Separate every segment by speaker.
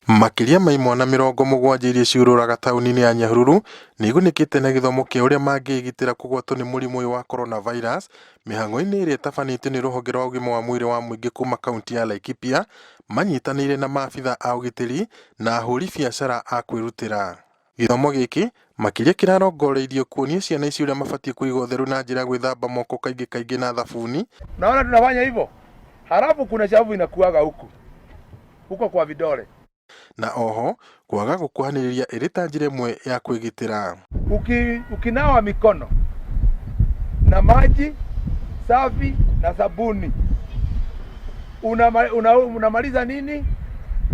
Speaker 1: Makĩria ma imwana 70 iria ciũrũraga taũni-inĩ ya Nyahururu nĩigunĩkĩte na gĩthomo kĩa ũrĩa mangĩĩgitĩra kũgwatwo nĩ mũrimũ ũyũ wa coronavirus mĩhang'o-inĩ ĩrĩa ĩtabanĩtio nĩ rũhonge rwa ũgima wa mwĩrĩ wa mũingĩ kuma kaunti ya Laikipia manyitanĩire na maabitha a ũgitĩri na ahũri biacara a kwĩrutĩra. Gĩthomo gĩkĩ makĩria kĩrarongoreirio kuonia ciana ici ũrĩa mabatiĩ kũiga ũtheru na njĩra ya gwĩthamba moko kaingĩ kaingĩ na thabuni.
Speaker 2: Naona tunafanya hivyo, halafu kuna shavu inakuaga huku huko kwa vidole.
Speaker 1: Na oho kwaga gũkuhanĩrĩria ĩrĩ ta njĩra ĩmwe ya kwĩgitĩra.
Speaker 2: Ukinawa mikono na maji safi na sabuni unamaliza nini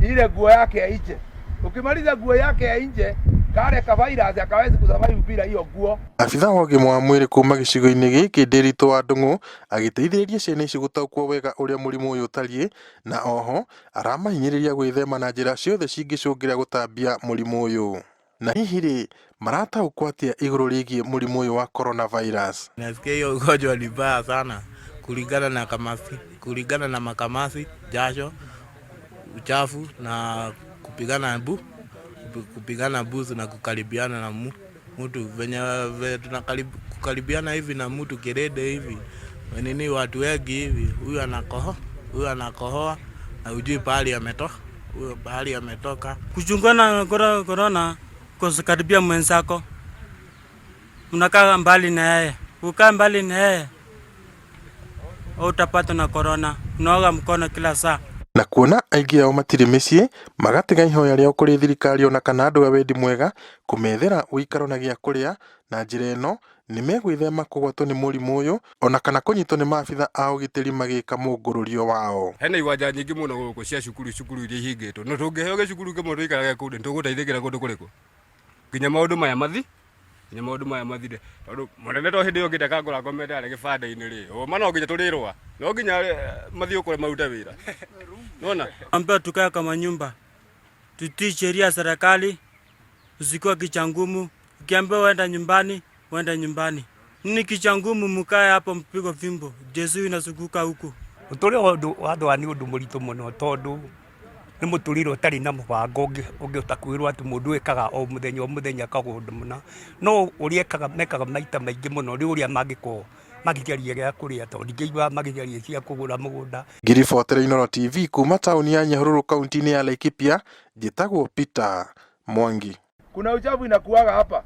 Speaker 2: ile nguo yake ya nje. Ukimaliza nguo yake ya nje, kale ka virus akawezi kusurvive bila hiyo nguo.
Speaker 1: Abitha wa ũgima wa mwĩrĩ kuma gĩcigo-inĩ gĩkĩ Ndiritu wa Ndung'u agĩteithĩrĩria ciana ici gũtaũkwo wega ũrĩa mũrimũ ũyũ ũtariĩ na oho aramahinyĩrĩria gwĩthema na njĩra ciothe cingĩcũngĩra gũtambia mũrimũ ũyũ. Na hihi rĩ marataũkwo atĩa igũrũ rĩgiĩ mũrimũ ũyũ wa coronavirus?
Speaker 3: Nasikia hiyo ugonjwa ni mbaya sana kulingana na kamasi, kulingana na makamasi, jasho, uchafu na kupigana busu na kukaribiana na mtu venye venye tunakaribiana hivi na mtu kirede hivi nini, watu wengi hivi, huyu anakohoa, huyu anakohoa na hujui pahali ametoka, huyo pahali ametoka.
Speaker 4: Kuchungana na corona, kusikaribia mwenzako, unakaa mbali na yeye, ukaa mbali na yeye utapatwa na corona. Unaoga mkono kila saa.
Speaker 1: Na kuona aingĩ ao matirĩ mĩciĩ magatiga ihoya rĩao kũrĩ thirikari ona kana andũ a wendi mwega kũmethera ũikaro na gĩa kũrĩa na njĩra ĩno nĩmegwĩthema kũgwatwo nĩ mũrimũ ũyũ ona kana kũnyitwo nĩ maabitha a ũgitĩri magĩka mũngũrũrio wao.
Speaker 5: Hena iwanja nyingĩ mũno gũkũ cia cukuru, cukuru iria ihingĩtwo, no tũngĩheo gĩcukuru kĩmwe tũikarage kũu nĩtũgũteithĩkĩra kũndũ kũrĩkũ nginya maũndũ maya mathi nginya maũndũ maya mathire, tondũ mũnene to hĩndĩ ĩyo ũngĩte kangũra ngomete harĩa gĩbanda-inĩ rĩ, ũma no nginya tũrĩrũa, no nginya mathiĩ kũrĩa marute wĩra, nona.
Speaker 4: Ambiwa tukae kama nyumba, tutii sheria ya serikali, usikuwa kichwa ngumu. Ukiambiwa uenda nyumbani, uende nyumbani. Nini kichwa ngumu? Mkae hapo mpigwe fimbo. Jesu inazunguka huku.
Speaker 6: Mũtũrĩre wa andũ aya nĩ ũndũ mũritũ mũno, tondũ nĩ mũtũrĩre ũtarĩ na mũbango ũngĩhota kwĩrwo atĩ mũndũ ekaga o mũthenya o mũthenya kaũndũ mũna, no ũrĩa ekaga mekaga maita maingĩ mũno nĩ ũrĩa mangĩkorwo makĩgeria gĩa kũrĩa, tondũ ndingĩigua makĩgeria cia kũgũra mũgũnda.
Speaker 1: Ngĩribotera Inooro TV kuma taũni ya Nyahururu kaunti-inĩ ya Laikipia, njĩtagwo Peter Mwangi.
Speaker 2: Kuna uchafu inakuaga hapa.